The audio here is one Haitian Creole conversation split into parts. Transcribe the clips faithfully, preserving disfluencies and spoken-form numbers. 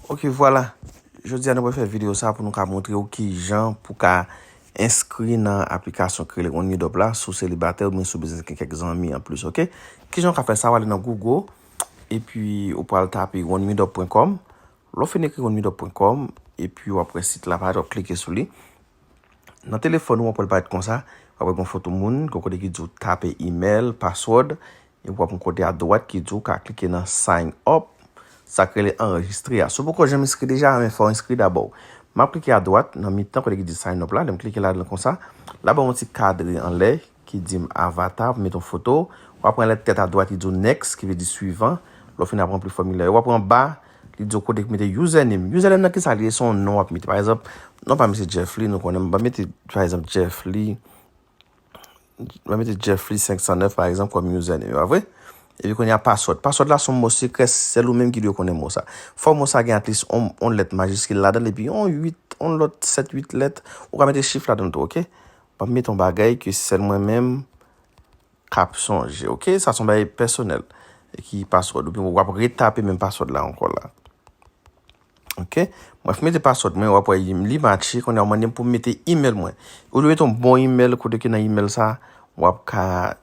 Ok, vwala. Jodi a nou pral fè videyo sa pou nou ka montre w kijan pou ka enskri nan aplikasyon ki rele OnMeUp la, si w selibatè oubyen si w bezwen gen kèk zanmi anplis, ok? Kijan w ka fè sa? W ale nan Google, epi ou pral tape onmeup point com. Lè w fin ekri onmeup point com, epi w ap wè sit la parèt, w ap klike sou li. Nan telefòn ou, w ap wè l parèt konsa, w ap wè gen yon foto moun, gen yon kote ki di w tape imèl, password, epi w ap yon kote adwat ki di w ka klike nan sign up, sa k rele anrejistre a. Si w poko janm enskri deja, men fò w enskri dabò. M ap klike adwat, nan mitan kote ki di sign up la, lè m klike ladan l konsa, l ap ban m yon ti kadre anlè ki di m avatar, pou m met yon foto, w ap wè lè tèt adwat ki di w next, ki vle di swivan, lè w fin ap ranpli fòmilè yo, w ap wè anba, li di w kote pou mete username. Username nan kisa li ye? Se yon non w ap mete. Pa egzanp, non pa m se Jeffly, nou konnen, m pa mete, pa egzanp, Jeffly, m pa mete Jeffly senk san nèf, pa egzanp, kòm username, pa vre? Epi kounye a password. Password la se yon mo sekrè, sèl ou menm ki dwe konnen mo sa. Fò mo sa gen at least yon, yon lèt majiskil ladan l, epi yon uit, yon lòt sèt, uit lèt. Ou ka mete chif ladan l tou, ok? M ap mete yon bagay ke sèl mwen menm k ap sonje, ok? Sa se yon bagay pèsonèl. E ki password, oubyen w ap retape menm password la ankò la. Ok? Mwen fin mete password mwen, w ap wè li matche, kounye a w mande m pou m mete email mwen. Ou dwe mete yon bon email, kote ke nan email sa, w ap ka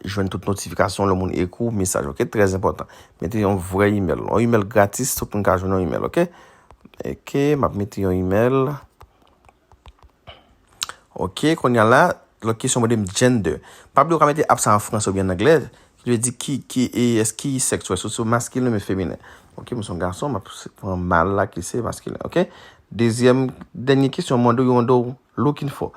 jwenn tout notifikasyon lè moun ekri w mesaj, ok? Trè enpòtan. Mete yon vrè email, yon email gratis, tout moun ka jwenn yon email, ok? Ok, m ap mete yon email. Ok, kounye a la, lòt kesyon mande m gender. Pa bliye w ka mete app sa an fransè oubyen an anglè, ki vle di ki, ki, e, èske ki sèks ou ye, si w se maskilen oubyen feminen. Ok, m se yon gason, m ap pran male la ki se maskilen, ok? Dezyèm, dènye kesyon, mande w, yo mande w looking for.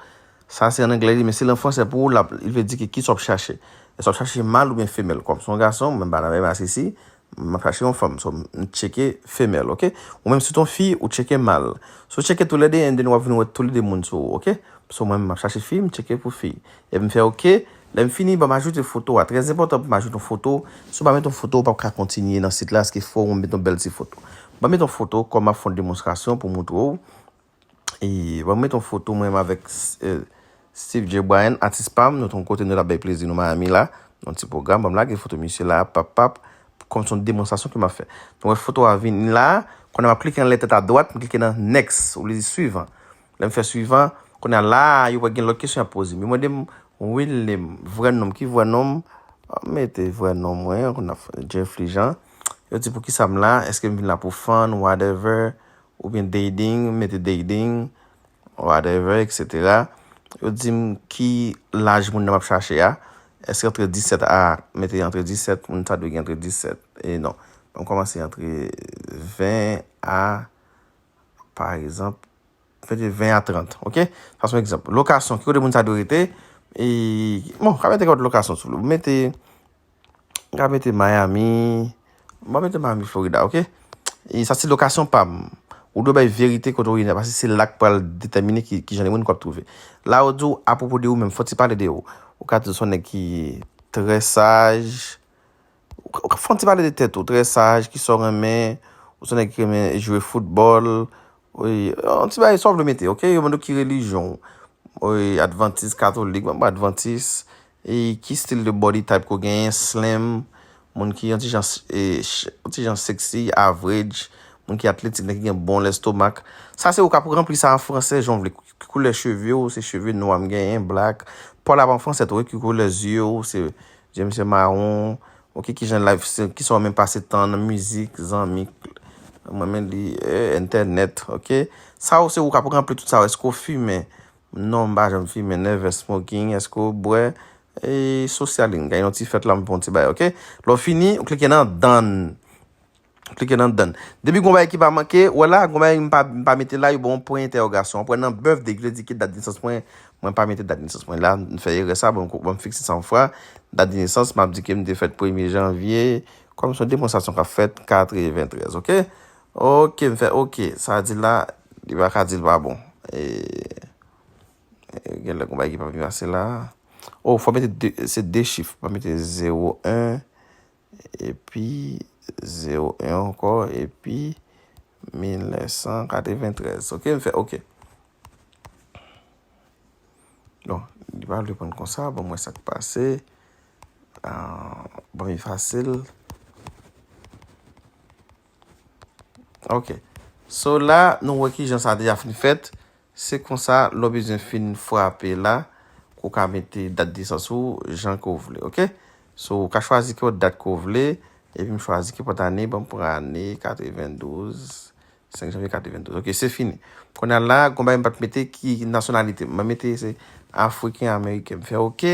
Sa se an anglè li, men si l an fransè pou ou, l ap, li vle di ki, kisa w ap chache. Èske w ap chache male oubyen femèl? Kòm se yon gason, mwen m pa nan menm asisi, m ap chache yon fanm, so m tcheke femèl, ok? Ou menm si w se yon fi, ou tcheke male. So tcheke toulède, and then w ap vin wè toulède moun sou ou, ok? So mwen, m ap chache fi, m tcheke pou fi. Epi m fè ok, lè m fini, ban m ajoute foto a. Trè enpòtan pou m ajoute yon foto. Si w pa met yon foto, ou p ap ka kontinye nan sit la, èske fò w met yon bèl ti foto. Ban m met yon foto, kòm m ap fè yon demonstrasyon pou montre w. E ban m met yon foto mwen menm avèk, eh, Steve J. Bryan, atis pa m, nou te yon kote nou t ap bay plezi nou Miami la, nan yon ti pwogram, ban m lage foto misye la, pap, pap, kòm se yon demonstrasyon ke m ap fè. Nou wè foto a vini la, kounye a m ap klike anlè tèt adwat, m klike nan next, ou vle di swivan. Lè m fè swivan, kounye a la, yo pral gen lòt kesyon y ap poze m. Yo mande m, Wilname, vrè non m, ki vrè non m? M mete vrè non mwen, kounye a Jeffly Jean. Yo di pou kisa m la, èske m vin la pou fun, whatever, oubyen dating, m mete dating, whatever, et cetera. Yo di m ki laj moun nan m ap chache a. Èske antre disèt a, mete antre disèt, moun sa dwe gen antre disèt. E non. Ban m kòmanse antre ven a, pa egzanp, mete ven a trant, ok? Sa se yon egzanp. Lokasyon, ki kote moun sa dwe rete? E, bon, ka mete kòt lokasyon sou. Mete M ka mete Miami. M pa mete Miami, Florida, ok? E sa se lokasyon pa m. Ou dwe bay verite kote w ye, paske se la k pral detèmine ki, ki jan de moun k w ap twouve. La, yo di w apwopo de ou menm, fò w ti pale de ou. Ou ka di w se yon nèg ki trè saj. Ou ka, ou ka fè yon ti pale de tèt ou, trè saj, kisa w renmen. Ou se yon nèg ki renmen jwe foutbòl. Wi, yon ti bagay sa w vle mete, ok? Yo mande w ki relijyon w. Wi, advantis, katolik, mwen pa advantis. E ki stil de body type ke w genyen, slim, moun ki yon ti jan, e, ch-, yon ti jan sexy, average, moun ki atletik, nèg ki gen bon lestomak. Sa se ou k ap ranpli sa an fransè, jan w vle. Ki koulè cheve w, se cheve nwa m genyen, black. Pa w la pa an fransè tou, wi, ki koulè zye w, se zye m se mawon. Ok, ki jan lifestyle, kisa w renmen pase tan nan, mizik, zanmi, mwen menm li, eh, entènèt, ok? Sa w se ou k ap ranpli tout sa, èske w fimen? Non, m pa janm fimen, never smoking. Èske w bwè? E sosyal, n gen yon ti fèt la, m fè yon ti bagay, ok? Lè w fini, ou klike nan done. Klike nan done. Depi gon bagay ki pa manke, wè la, gon bagay m pa, m pa mete la, yo ba w yon pwen entèwogasyon. Ou pran nan birthday, ki vle di ki dat de nesans mwen, mwen pa mete dat de nesans mwen la, m fè erè sa, bon, m fikse sa yon fwa. Dat de nesans, m ap di ke m te fèt premye janvye, kòm se yon demonstrasyon k ap fèt, katreventrèz, ok? Ok, m fè ok. Sa di la, li pa ka di l pa bon. E, e, gen lè gon bagay ki pa byen pase la. Oh, fò mete de, se de chif. Pa mete zewo en, epi zewo en ankò, epi mil nèf san katreventrèz. Ok, m fè ok. Bon, li pa vle pran konsa. Bon, mwen sa k pase. Ah, bon, li fasil. Ok. So la, nou wè ki jan sa deja fin fèt. Se konsa, lè w bezwen fin frape la, ke w ka mete dat de nesans ou jan ke w vle, oke? So, ou ka chwazi kenpòt dat ke w vle, epi m chwazi kenpòt ane, ban m pran ane katrevendouz, senk janvye katrevendouz. Oke, se fini. Kounye a la, gon bagay m pa t mete ki nasyonalite. Mwen mete se afriken ameriken. M fè oke,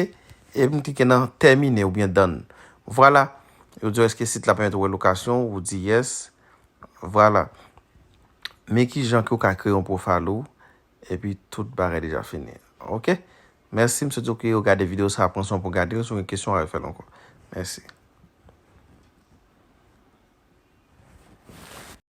epi m klike nan tèmine oubyen done. Vwala. Yo di w èske sit la pèmèt ou wè lokasyon, ou di yes. Vwala. Men ki jan ke w ka kreye yon profile ou, epi tout bagay deja fini. Oke? Mèsi, m swete ke w gade videyo sa, pran swen pou gade l, si w gen kesyon, w a refè l ankò. Mèsi.